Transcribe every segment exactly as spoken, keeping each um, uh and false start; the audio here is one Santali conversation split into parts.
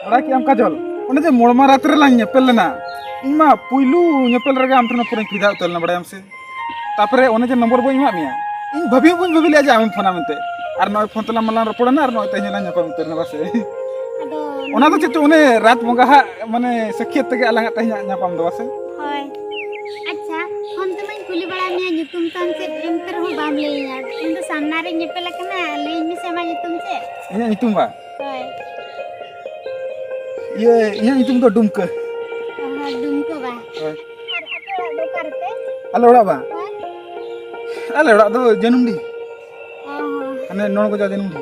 ᱵᱟᱲᱟᱭ ᱠᱮᱫᱟᱢ ᱠᱟᱡᱚᱞ, ᱚᱱᱮ ᱡᱮ ᱢᱚᱲᱢᱟ ᱨᱟᱛ ᱨᱮᱞᱟᱝ ᱧᱮᱯᱮᱞ ᱞᱮᱱᱟ, ᱤᱧ ᱢᱟ ᱯᱩᱭᱞᱩ ᱧᱮᱯᱮᱞ ᱨᱮᱜᱮ ᱟᱢ ᱴᱷᱮᱱ ᱯᱩᱨᱟᱹᱧ ᱯᱷᱤᱫᱟ ᱩᱛᱟᱹᱨ ᱞᱮᱱᱟ, ᱵᱟᱲᱟᱭᱟᱢ ᱥᱮ? ᱛᱟᱯᱚᱨᱮ ᱚᱱᱮ ᱡᱮ ᱱᱚᱢᱵᱚᱨ ᱵᱟᱹᱧ ᱮᱢᱟᱫ ᱢᱮᱭᱟ, ᱤᱧ ᱵᱷᱟᱹᱵᱤ ᱦᱚᱸ ᱵᱟᱹᱧ ᱵᱷᱟᱹᱵᱤ ᱞᱮᱫᱼᱟ ᱡᱮ ᱟᱢᱮᱢ ᱯᱷᱳᱱᱟ ᱢᱮᱱᱛᱮ᱾ ᱟᱨ ᱱᱚᱜᱼᱚᱭ ᱯᱷᱳᱱ ᱛᱮᱞᱟᱝ ᱢᱟᱞᱟᱝ ᱨᱚᱯᱚᱲᱮᱱᱟ ᱟᱨ ᱱᱚᱜᱼᱚᱭ ᱛᱮᱦᱮᱧ ᱞᱟᱝ ᱧᱟᱯᱟᱢ ᱩᱛᱟᱹᱨ ᱮᱱᱟ, ᱵᱟᱥᱮ? ᱟᱫᱚ ᱚᱱᱟ ᱫᱚ ᱪᱮᱫ ᱪᱚ ᱚᱱᱮ ᱨᱟᱛ ᱵᱚᱸᱜᱟ ᱦᱟᱜ ᱢᱟᱱᱮ ᱥᱟᱹᱠᱷᱭᱟᱹᱛ ᱛᱮᱜᱮ ᱟᱞᱟᱝᱟᱜ ᱛᱮᱦᱮᱧᱟᱜ ᱧᱟᱯᱟᱢ ᱫᱚ, ᱵᱟᱥᱮ? ᱦᱳᱭ᱾ ᱟᱪᱪᱷᱟ, ᱯᱷᱳᱱ ᱛᱮᱢᱟᱧ ᱠᱩᱞᱤ ᱵᱟᱲᱟ ᱢᱮᱭᱟ ᱧᱩᱛᱩᱢ ᱛᱟᱢ ᱪᱮᱫ, ᱮᱱᱛᱮ ᱨᱮᱦᱚᱸ ᱵᱟᱢ ᱞᱟᱹᱭᱟᱹᱧᱟ᱾ ᱤᱧ ᱫᱚ ᱥᱟᱢᱱᱟ ᱨᱮᱧ ᱧᱮᱯᱮᱞ ᱟᱠᱟᱱᱟ, ᱞᱟᱹᱭᱟᱹᱧ ᱢᱮᱥᱮ ᱟᱢᱟᱜ ᱧᱩᱛᱩᱢ ᱪᱮᱫ? ᱤᱧᱟᱹᱜ ᱧᱩᱛᱩᱢ ᱵᱟ? ᱦᱳᱭ᱾ ᱤᱭᱟᱹ, ᱤᱧᱟᱹᱜ ᱧᱩᱛᱩᱢ ᱫᱚ ᱰᱩᱢᱠᱟᱹ᱾ ᱚ, ᱰᱩᱢᱠᱟᱹ ᱵᱟ? ᱦᱳᱭ᱾ ᱟᱨ ᱟᱯᱮ ᱚᱲᱟᱜ ᱫᱚ ᱚᱠᱟ ᱨᱮᱛᱮ? ᱟᱞᱮ ᱚᱲᱟᱜ ᱵᱟ? ᱦᱳᱭ᱾ ᱟᱞᱮ ᱚᱲᱟᱜ ᱫᱚ ᱡᱟᱹᱱᱩᱢᱰᱤ᱾ ᱚ ᱦᱚᱸ᱾ ᱦᱟᱱᱮ ᱱᱚᱲᱜᱚᱡᱟ ᱡᱟᱹᱱᱩᱢᱰᱤ᱾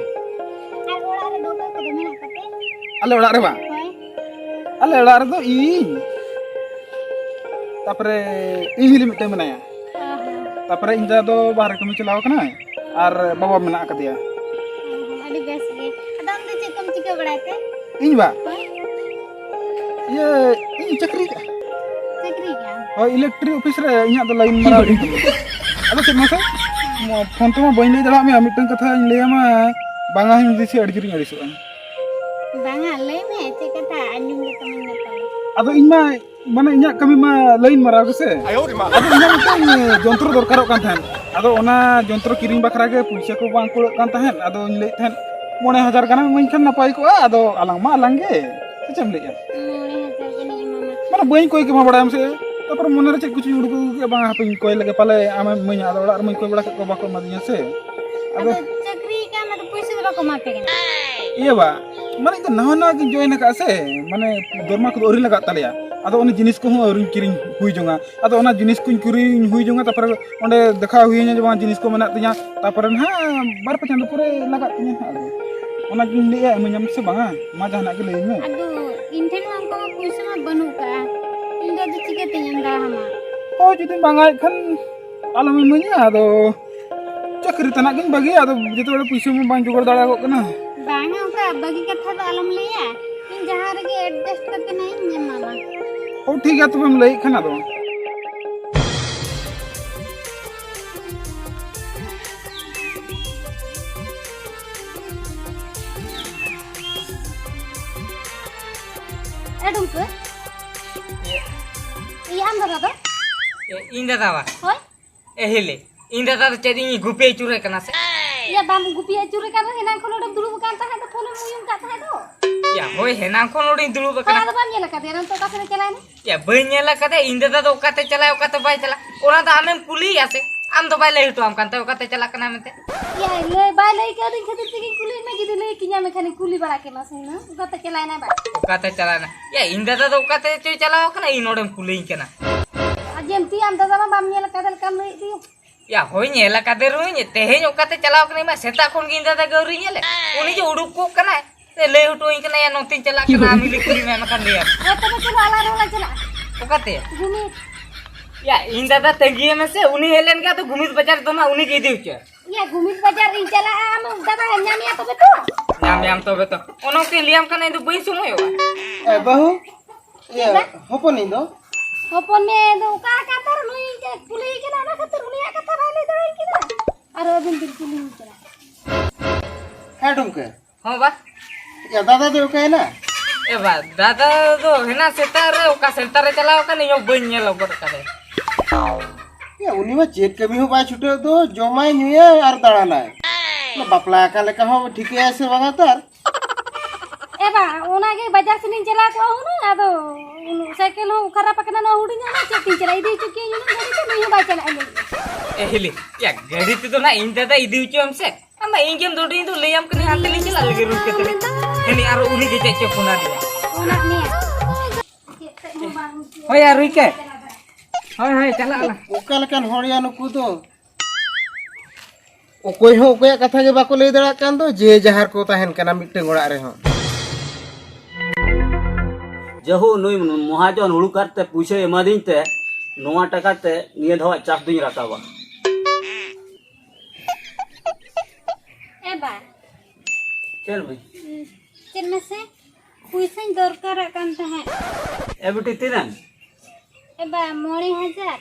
ᱟᱨ ᱚᱲᱟᱜ ᱨᱮᱫᱚ ᱚᱠᱚᱭ ᱠᱚᱫᱚ ᱢᱮᱱᱟᱜ ᱠᱚᱛᱮ? ᱟᱞᱮ ᱚᱲᱟᱜ ᱨᱮ ᱵᱟ? ᱦᱳᱭ᱾ ᱟᱞᱮ ᱚᱲᱟᱜ ᱨᱮᱫᱚ ᱤᱧ, ᱛᱟᱯᱚᱨᱮ ᱤᱧ ᱦᱤᱞᱤ ᱢᱤᱫᱴᱮᱱ ᱢᱮᱱᱟᱭᱟ᱾ ᱚ ᱦᱚᱸ᱾ ᱛᱟᱯᱚᱨᱮ ᱤᱧ ᱫᱟᱫᱟ ᱫᱚ ᱵᱟᱦᱨᱮ ᱠᱟᱹᱢᱤ ᱪᱟᱞᱟᱣ ᱟᱠᱟᱱᱟᱭ ᱟᱨ ᱵᱟᱵᱟ ᱢᱮᱱᱟᱜ ᱟᱠᱟᱫᱮᱭᱟ᱾ ᱚ ᱦᱚᱸ, ᱟᱹᱰᱤ ᱵᱮᱥ ᱜᱮ᱾ ᱟᱫᱚ ᱟᱢ ᱫᱚ ᱪᱮᱫ ᱠᱚᱢ ᱪᱤᱠᱟᱹ ᱵᱟᱲᱟᱭ ᱛᱮ? ᱤᱧ ᱵᱟ? ᱦᱳᱭ᱾ ᱤᱭᱟᱹ, ᱤᱧ ᱪᱟᱹᱠᱨᱤ ᱠᱟᱜᱼᱟ᱾ ᱪᱟᱹᱠᱨᱤ ᱠᱟᱜᱼᱟᱢ? ᱦᱳᱭ, ᱤᱞᱮᱠᱴᱨᱤᱠ ᱚᱯᱷᱤᱥ ᱨᱮ ᱤᱧᱟᱹᱜ ᱫᱚ ᱞᱟᱭᱤᱱ ᱢᱟᱨᱟᱣ ᱦᱩᱭᱩᱜ ᱠᱟᱱᱟ᱾ ᱟᱫᱚ ᱪᱮᱫ ᱢᱟᱥᱮ? ᱯᱷᱳᱱ ᱛᱮᱢᱟ ᱵᱟᱹᱧ ᱞᱟᱹᱭ ᱫᱟᱲᱮᱭᱟᱜ ᱢᱮᱭᱟ, ᱢᱤᱫᱴᱟᱝ ᱠᱟᱛᱷᱟᱧ ᱞᱟᱹᱭᱟᱢᱟ, ᱵᱟᱝᱟ ᱦᱚᱸᱧ ᱫᱤᱥᱟᱹ ᱟᱹᱰᱤ ᱡᱳᱨᱤᱧ ᱟᱹᱲᱤᱥᱚᱜᱼᱟ᱾ ᱵᱟᱝᱟ, ᱞᱟᱹᱭ ᱢᱮ, ᱪᱮᱫ ᱠᱟᱛᱷᱟ? ᱟᱸᱡᱚᱢ ᱜᱮ ᱛᱟᱢᱟᱧ ᱱᱟᱯᱟᱭ᱾ ᱟᱫᱚ ᱤᱧ ᱢᱟ, ᱢᱟᱱᱮ ᱤᱧᱟᱹᱜ ᱠᱟᱹᱢᱤ ᱢᱟ ᱞᱟᱭᱤᱱ ᱢᱟᱨᱟᱣ ᱜᱮᱥᱮ᱾ ᱟᱫᱚ ᱤᱧᱟᱹᱜ ᱢᱤᱫᱴᱟᱝ ᱡᱚᱱᱛᱨᱚ ᱫᱚᱨᱠᱟᱨᱚᱜ ᱠᱟᱱ ᱛᱟᱦᱮᱸᱫ᱾ ᱟᱫᱚ ᱚᱱᱟ ᱡᱚᱱᱛᱨᱚ ᱠᱤᱨᱤᱧ ᱵᱟᱠᱷᱨᱟ ᱜᱮ ᱯᱩᱭᱥᱟᱹ ᱠᱚ ᱵᱟᱝ ᱠᱩᱲᱟᱹᱜ ᱠᱟᱱ ᱛᱟᱦᱮᱸᱫ᱾ ᱟᱫᱚᱧ ᱞᱟᱹᱭᱮᱫ ᱛᱟᱦᱮᱸᱫ, ᱢᱚᱬᱮ ᱦᱟᱡᱟᱨ ᱜᱟᱱᱮᱢ ᱤᱢᱟᱹᱧ ᱠᱷᱟᱱ ᱱᱟᱯᱟᱭ ᱠᱚᱜᱼᱟ᱾ ᱟᱫᱚ ᱟᱞᱟᱝ ᱢᱟ ᱟᱞᱟᱝ ᱜᱮ᱾ ᱥᱮ ᱪᱮᱫ ᱮᱢ ᱞᱟᱹᱭᱮᱫᱼᱟ? ᱢᱚᱬᱮ ᱦᱟᱡᱟᱨ ᱜᱟᱱᱤᱧ ᱮᱢᱟᱢᱟ᱾ ᱢᱟᱱᱮ ᱵᱟᱹᱧ ᱠᱚᱭ ᱠᱮᱢᱟ, ᱵᱟᱲᱟᱭᱟᱢ ᱥᱮ? ᱛᱟᱯᱚᱨᱮ ᱢᱚᱱᱮᱨᱮ ᱪᱮᱫ ᱠᱚᱪᱚᱧ ᱩᱰᱩᱠ ᱟᱹᱜᱩ ᱠᱮᱫᱼᱟ, ᱵᱟᱝ ᱦᱟᱯᱮᱧ ᱠᱚᱭ ᱞᱮᱜᱮ, ᱯᱟᱞᱮ ᱟᱢᱮᱢ ᱤᱢᱟᱹᱧᱟ᱾ ᱟᱫᱚ ᱚᱲᱟᱜ ᱨᱮᱢᱟᱧ ᱠᱚᱭ ᱵᱟᱲᱟ ᱠᱮᱫ ᱠᱚᱣᱟ, ᱵᱟᱠᱚ ᱮᱢᱟᱫᱤᱧᱟ ᱥᱮ᱾ ᱟᱫᱚ ᱟᱫᱚ ᱪᱟᱹᱠᱨᱤ ᱠᱟᱱ, ᱟᱫᱚ ᱯᱩᱭᱥᱟᱹ ᱫᱚ ᱵᱟᱠᱚ ᱮᱢᱟ ᱯᱮ ᱠᱟᱱᱟ? ᱤᱭᱟᱹ ᱵᱟ, ᱢᱟᱱᱮ ᱤᱧ ᱫᱚ ᱱᱟᱣᱟ ᱱᱟᱣᱟ ᱜᱤᱧ ᱡᱚᱭᱮᱱ ᱟᱠᱟᱫᱼᱟ ᱥᱮ, ᱢᱟᱱᱮ ᱫᱚᱨᱢᱟ ᱠᱚᱫᱚ ᱟᱹᱣᱨᱤ ᱞᱟᱜᱟᱜ ᱛᱟᱞᱮᱭᱟ᱾ ᱟᱫᱚ ᱚᱱᱮ ᱡᱤᱱᱤᱥ ᱠᱚᱦᱚᱸ ᱟᱹᱣᱨᱤᱧ ᱠᱤᱨᱤᱧ ᱦᱩᱭ ᱡᱚᱝᱟ᱾ ᱟᱫᱚ ᱚᱱᱟ ᱡᱤᱱᱤᱥ ᱠᱚᱧ ᱠᱤᱨᱤᱧ ᱦᱩᱭ ᱡᱚᱝᱟ, ᱛᱟᱯᱚᱨᱮ ᱚᱸᱰᱮ ᱫᱮᱠᱷᱟᱣ ᱦᱩᱭᱟᱹᱧᱟ ᱡᱮ ᱵᱟᱝ ᱡᱤᱱᱤᱥ ᱠᱚ ᱢᱮᱱᱟᱜ ᱛᱤᱧᱟ, ᱛᱟᱯᱚᱨᱮ ᱱᱟᱦᱟᱜ ᱵᱟᱨ ᱯᱮ ᱪᱟᱸᱫᱚ ᱯᱚᱨᱮ ᱞᱟᱜᱟᱜ ᱛᱤᱧᱟ ᱱᱟᱦᱟᱜ᱾ ᱟᱫᱚ ᱚᱱᱟᱜᱤᱧ ᱞᱟᱹᱭᱮᱫᱼᱟ, ᱤᱢᱟᱹᱧᱟᱢ ᱥᱮ ᱵᱟᱝᱟ? ᱢᱟ ᱡᱟᱦᱟᱱᱟᱜ ᱜᱮ ᱞᱟᱹᱭᱟᱹᱧ ᱢᱮ᱾ ᱟᱫᱚ ᱤᱧ ᱴᱷᱮᱱ ᱢᱟ ᱚᱱᱠᱟ ᱢᱟ ᱯᱩᱭᱥᱟᱹ ᱢᱟ ᱵᱟᱹᱱᱩᱜ ᱠᱟᱜᱼᱟ, ᱤᱧ ᱫᱚ ᱟᱫᱚ ᱪᱤᱠᱟᱹᱛᱤᱧ ᱮᱢ ᱫᱟᱲᱮᱭᱟᱢᱟ? ᱦᱳᱭ, ᱡᱩᱫᱤᱢ ᱵᱟᱝᱟᱭᱮᱫ ᱠᱷᱟᱱ ᱟᱞᱚᱢ ᱤᱢᱟᱹᱧᱟ᱾ ᱟᱫᱚ ᱪᱟᱹᱠᱨᱤ ᱛᱟᱱᱟᱜ ᱜᱤᱧ ᱵᱟᱹᱜᱤᱭᱟ, ᱟᱫᱚ ᱡᱚᱛᱚ ᱦᱚᱲ ᱯᱩᱭᱥᱟᱹ ᱢᱟ ᱵᱟᱝ ᱡᱚᱜᱟᱲ ᱫᱟᱲᱮᱭᱟᱜᱚᱜ ᱠᱟᱱᱟ᱾ ᱵᱟᱝᱟ, ᱚᱱᱠᱟ ᱵᱟᱹᱜᱤ ᱠᱟᱛᱷᱟ ᱫᱚ ᱟᱞᱚᱢ ᱞᱟᱹᱭᱟ, ᱤᱧ ᱡᱟᱦᱟᱸ ᱨᱮᱜᱮ ᱮᱰᱡᱟᱥᱴ ᱠᱟᱛᱮ ᱱᱟᱜ ᱤᱧ ᱮᱢᱟᱢᱟ᱾ ᱦᱳᱭ, ᱴᱷᱤᱠ ᱜᱮᱭᱟ, ᱛᱚᱵᱮᱢ ᱞᱟᱹᱭᱮᱫ ᱠᱷᱟᱱ ᱟᱫᱚ᱾ ᱰᱩᱢᱠᱟᱹ᱾ ᱤᱭᱟᱹ, ᱟᱢ ᱫᱟᱫᱟ ᱫᱚ? ᱮ, ᱤᱧ ᱫᱟᱫᱟ ᱵᱟ? ᱦᱳᱭ᱾ ᱮ ᱦᱤᱞᱤ, ᱤᱧ ᱫᱟᱫᱟ ᱫᱚ ᱪᱮᱫ ᱤᱧ ᱜᱩᱯᱤ ᱟᱹᱪᱩᱨᱮ ᱠᱟᱱᱟ ᱥᱮ? ᱤᱭᱟᱹ, ᱵᱟᱢ ᱜᱩᱯᱤ ᱟᱹᱪᱩᱨᱮ ᱠᱟᱱ ᱨᱮᱦᱚᱸ ᱮᱱᱟᱝ ᱠᱷᱚᱱ ᱱᱚᱰᱮᱢ ᱫᱩᱲᱩᱵ ᱟᱠᱟᱱ ᱛᱟᱦᱮᱸᱫ ᱫᱚ, ᱯᱷᱳᱱᱮᱢ ᱩᱭᱩᱝ ᱠᱟᱜ ᱛᱟᱦᱮᱸᱫ ᱫᱚ᱾ ᱭᱟ, ᱦᱳᱭ, ᱮᱱᱟᱝ ᱠᱷᱚᱱ ᱱᱚᱰᱮᱧ ᱫᱩᱲᱩᱵ ᱦᱳᱭ, ᱟᱠᱟᱱᱟ᱾ ᱟᱫᱚ ᱵᱟᱢ ᱧᱮᱞ ᱟᱠᱟᱫᱮᱭᱟ, ᱱᱚᱱᱛᱮ ᱚᱠᱟ ᱥᱮᱫ ᱮ ᱪᱟᱞᱟᱣᱮᱱᱟ? ᱭᱟ, ᱵᱟᱹᱧ ᱧᱮᱞ ᱟᱠᱟᱫᱮᱭᱟ, ᱤᱧ ᱫᱟᱫᱟ ᱫᱚ ᱚᱠᱟᱛᱮ ᱪᱟᱞᱟᱜ, ᱚᱠᱟᱛᱮ ᱵᱟᱭ ᱪᱟᱞᱟᱜ, ᱚᱱᱟ ᱫᱚ ᱟᱢᱮᱢ ᱠᱩᱞᱤᱭᱮᱭᱟ ᱥᱮ? ᱟᱢ ᱫᱚ ᱵᱟᱭ ᱞᱟᱹᱭ ᱦᱚᱴᱚᱣᱟᱢ ᱠᱟᱱ ᱛᱟᱭ ᱚᱠᱟᱛᱮ ᱪᱟᱞᱟᱜ ᱠᱟᱱᱟ ᱢᱮᱱᱛᱮ? ᱭᱟ, ᱞᱟᱹᱭ, ᱵᱟᱭ ᱞᱟᱹᱭ ᱠᱟᱹᱣᱫᱤᱧ ᱠᱷᱟᱹᱛᱤᱨ ᱛᱮᱜᱮᱧ ᱠᱩᱞᱤᱭᱮᱫ ᱢᱮ, ᱡᱩᱫᱤ ᱞᱟᱹᱭ ᱠᱤᱧᱟ ᱢᱮᱱᱠᱷᱟᱱᱤᱧ ᱠᱩᱞᱤ ᱵᱟᱲᱟ ᱠᱮᱢᱟ ᱥᱮ ᱦᱩᱱᱟᱹᱝ, ᱚᱠᱟᱛᱮ ᱪᱟᱞᱟᱣᱮᱱᱟᱭ ᱵᱟᱭ? ᱚᱠᱟᱛᱮ ᱪᱟᱞᱟᱣᱮᱱᱟ? ᱭᱟ, ᱤᱧ ᱫᱟᱫᱟ ᱫᱚ ᱚᱠᱟᱛᱮ ᱪᱚᱭ ᱪᱟᱞᱟᱣ ᱟᱠᱟᱱᱟ, ᱤᱧ ᱱᱚᱰᱮᱢ ᱠᱩᱞᱤᱧ ᱠᱟᱱᱟ᱾ ᱟᱨ ᱡᱮᱢᱛᱤ ᱟᱢ ᱫᱟᱫᱟ ᱢᱟ ᱵᱟᱢ ᱧᱮᱞ ᱟᱠᱟᱫᱮ ᱞᱮᱠᱟᱢ ᱞᱟᱹᱭᱮᱫ ᱫᱚ᱾ ᱭᱟ, ᱦᱳᱭ, ᱧᱮᱞ ᱟᱠᱟᱫᱮ ᱨᱮᱦᱚᱸᱧ, ᱛᱮᱦᱮᱧ ᱚᱠᱟᱛᱮ ᱪᱟᱞᱟᱣ ᱠᱟᱱᱟᱭ ᱢᱟ, ᱥᱮᱛᱟᱜ ᱠᱷᱚᱱ ᱜᱮ ᱤᱧ ᱫᱟᱫᱟ ᱜᱮ ᱟᱹᱣᱨᱤ ᱧᱮᱞᱮ᱾ ᱩᱱᱤ ᱡᱮ ᱩᱰᱩᱠ ᱠᱚᱜ ᱠᱟᱱᱟᱭ, ᱥᱮ ᱞᱟᱹᱭ ᱦᱚᱴᱚ ᱟᱹᱧ ᱠᱟᱱᱟ, ᱭᱟ, ᱱᱚᱛᱮᱧ ᱪᱟᱞᱟᱜ ᱠᱟᱱᱟ, ᱟᱢ ᱦᱤᱞᱤ ᱠᱩᱞᱤ ᱢᱮ, ᱮᱱᱠᱷᱟᱱ ᱞᱟᱹᱭᱟᱢ᱾ ᱦᱳᱭ, ᱛᱚᱵᱮ ᱪᱚᱞᱚ, ᱟᱞᱟᱝ ᱨᱮᱦᱚᱸ ᱞᱟᱝ ᱪᱟᱞᱟᱜᱼᱟ᱾ ᱚᱠᱟᱛᱮ? ᱜᱩᱢᱤᱫ᱾ ᱭᱟ, ᱤᱧ ᱫᱟᱫᱟ ᱛᱟᱺᱜᱤᱭᱮ ᱢᱮᱥᱮ, ᱩᱱᱤ ᱦᱮᱡ ᱞᱮᱱ ᱜᱮ ᱟᱫᱚ ᱜᱩᱢᱤᱫ ᱵᱟᱡᱟᱨ ᱫᱚ ᱢᱟ ᱩᱱᱤ ᱜᱮ ᱤᱫᱤ ᱦᱚᱪᱚᱭᱟ᱾ ᱭᱟ, ᱜᱩᱢᱤᱫ ᱵᱟᱡᱟᱨ ᱤᱧ ᱪᱟᱞᱟᱜᱼᱟ, ᱟᱢ ᱫᱟᱫᱟ ᱧᱟᱢᱮᱭᱟ ᱛᱚᱵᱮ ᱛᱚ? ᱧᱟᱢᱮᱭᱟᱢ ᱛᱚᱵᱮ ᱛᱚ᱾ ᱚᱱᱟ ᱠᱚᱧ ᱞᱟᱹᱭᱟᱢ ᱠᱟᱱᱟ, ᱤᱧ ᱫᱚ ᱵᱟᱹᱧ ᱥᱚᱢᱚᱭᱚᱜᱼᱟ᱾ ᱮ, ᱵᱟᱹᱦᱩ, ᱤᱭᱟᱹ, ᱦᱚᱯᱚᱱᱤᱧ ᱫᱚ᱾ ᱦᱚᱯᱚᱱ ᱢᱮ ᱫᱚ ᱚᱠᱟ ᱠᱟᱛᱷᱟ ᱨᱮ ᱱᱩᱭ ᱠᱩᱞᱤᱭᱮ ᱠᱟᱱᱟ, ᱚᱱᱟ ᱠᱷᱟᱹᱛᱤᱨ ᱩᱱᱤᱭᱟᱜ ᱠᱟᱛᱷᱟ ᱵᱟᱭ ᱞᱟᱹᱭ ᱫᱟᱲᱮᱭᱟᱜ ᱠᱟᱱᱟ᱾ ᱟᱨᱚ ᱟᱹᱵᱤᱱ ᱵᱤᱱ ᱠᱩᱞᱤᱧ ᱠᱟᱱᱟ᱾ ᱦᱮᱸ, ᱰᱩᱢᱠᱟᱹ᱾ ᱦᱚᱸ ᱵᱟ᱾ ᱭᱟ, ᱫᱟᱫᱟ ᱫᱚ ᱚᱠᱟᱭᱮᱱᱟ? ᱮ ᱵᱟ, ᱫᱟᱫᱟ ᱫᱚ ᱦᱮᱱᱟᱝ ᱥᱮᱛᱟᱜ ᱨᱮ ᱚᱠᱟ ᱥᱮᱱᱴᱟᱨ ᱨᱮ ᱪᱟᱞᱟᱣ ᱟᱠᱟᱱ, ᱤᱧ ᱦᱚᱸ ᱵᱟᱹᱧ ᱧᱮᱞ ᱜᱚᱫ ᱠᱟᱫᱮ᱾ ᱭᱟ, ᱩᱱᱤ ᱢᱟ ᱪᱮᱫ ᱠᱟᱹᱢᱤ ᱦᱚᱸ ᱵᱟᱭ ᱪᱷᱩᱴᱟᱹᱣ ᱫᱚ, ᱡᱚᱢᱟᱭ ᱧᱩᱭᱟᱭ ᱟᱨ ᱫᱟᱬᱟᱱᱟᱭ᱾ ᱚᱱᱟ ᱵᱟᱯᱞᱟ ᱟᱠᱟᱱ ᱞᱮᱠᱟ ᱦᱚᱸ ᱴᱷᱤᱠᱟᱹᱭᱟᱭ ᱥᱮ ᱵᱟᱝᱟ ᱛᱟᱨ? ᱮ ᱵᱟ, ᱚᱱᱟᱜᱮ ᱵᱟᱡᱟᱨ ᱥᱮᱱᱤᱧ ᱪᱟᱞᱟᱣ ᱠᱚᱜᱼᱟ ᱦᱩᱱᱟᱹᱝ, ᱟᱫᱚ ᱥᱟᱭᱠᱮᱞ ᱦᱚᱸ ᱠᱷᱟᱨᱟᱯ ᱟᱠᱟᱱᱟ, ᱱᱚᱣᱟ ᱦᱩᱰᱤᱧᱟᱜ ᱢᱟ ᱪᱮᱫ ᱛᱤᱧ ᱪᱟᱞᱟᱜᱼᱟ, ᱤᱫᱤ ᱦᱚᱪᱚ ᱠᱤᱭᱟᱹᱧ ᱦᱩᱱᱟᱹᱝ ᱜᱟᱹᱰᱤ ᱛᱮ, ᱱᱩᱭ ᱦᱚᱸ ᱵᱟᱭ ᱪᱟᱞᱟᱜᱼᱟ ᱞᱟᱹᱭᱮᱫᱼᱟ᱾ ᱮ ᱦᱤᱞᱤ, ᱭᱟ, ᱜᱟᱹᱰᱤ ᱛᱮᱫᱚ ᱱᱟᱜ ᱤᱧ ᱫᱟᱫᱟ ᱤᱫᱤ ᱦᱚᱪᱚᱭᱮᱢ ᱥᱮ, ᱟᱢ ᱢᱟ ᱤᱧ ᱜᱮᱢ ᱫᱚᱰᱤᱧ ᱫᱚ, ᱞᱟᱹᱭᱟᱢ ᱠᱟᱹᱱᱟᱹᱧ ᱦᱟᱱᱛᱮ ᱞᱤᱧ ᱪᱟᱞᱟᱜ ᱞᱟᱹᱜᱤᱫ ᱨᱩᱴ ᱠᱟᱛᱮ ᱞᱤᱧ᱾ ᱦᱮᱸ, ᱟᱨᱚ ᱩᱱᱤ ᱜᱮ ᱪᱮᱫ ᱪᱚ ᱯᱷᱳᱱ ᱟᱫᱤᱧᱟ᱾ ᱯᱷᱳᱱ ᱟᱫ ᱢᱮᱭᱟ? ᱦᱳᱭ, ᱟᱨ ᱨᱩᱭ ᱠᱮ? ᱦᱳᱭ, ᱦᱳᱭ, ᱪᱟᱞᱟᱜ ᱟᱞᱮ᱾ ᱚᱠᱟ ᱞᱮᱠᱟᱱ ᱦᱚᱲ ᱭᱟ ᱱᱩᱠᱩ ᱫᱚ? ᱚᱠᱚᱭ ᱦᱚᱸ ᱚᱠᱚᱭᱟᱜ ᱠᱟᱛᱷᱟ ᱜᱮ ᱵᱟᱠᱚ ᱞᱟᱹᱭ ᱫᱟᱲᱮᱭᱟᱜ ᱠᱟᱱ ᱫᱚ, ᱡᱮ ᱡᱟᱦᱟᱨ ᱠᱚ ᱛᱟᱦᱮᱱ ᱠᱟᱱᱟ ᱢᱤᱫᱴᱟᱝ ᱚᱲᱟᱜ ᱨᱮᱦᱚᱸ᱾ ᱡᱟᱦᱳ, ᱱᱩᱭ ᱢᱚᱦᱟᱡᱚᱱ ᱦᱩᱲᱩ ᱠᱟᱨ ᱛᱮ ᱯᱩᱭᱥᱟᱹᱭ ᱮᱢᱟᱫᱤᱧ ᱛᱮ ᱱᱚᱣᱟ ᱴᱟᱠᱟ ᱛᱮ ᱱᱤᱭᱟᱹ ᱫᱷᱟᱣᱟᱜ ᱪᱟᱥ ᱫᱩᱧ ᱨᱟᱠᱟᱵᱟ᱾ ᱮ ᱵᱟ᱾ ᱪᱮᱫ ᱵᱷᱟᱹᱭ? ᱪᱮᱫ ᱢᱮᱥᱮ? ᱯᱩᱭᱥᱟᱹᱧ ᱫᱚᱨᱠᱟᱨᱟᱜ ᱠᱟᱱ ᱛᱟᱦᱮᱸᱫ᱾ ᱮ ᱵᱤᱴᱤ, ᱛᱤᱱᱟᱹᱜ? ᱮ ᱵᱟ, ᱢᱚᱬᱮ ᱦᱟᱡᱟᱨ᱾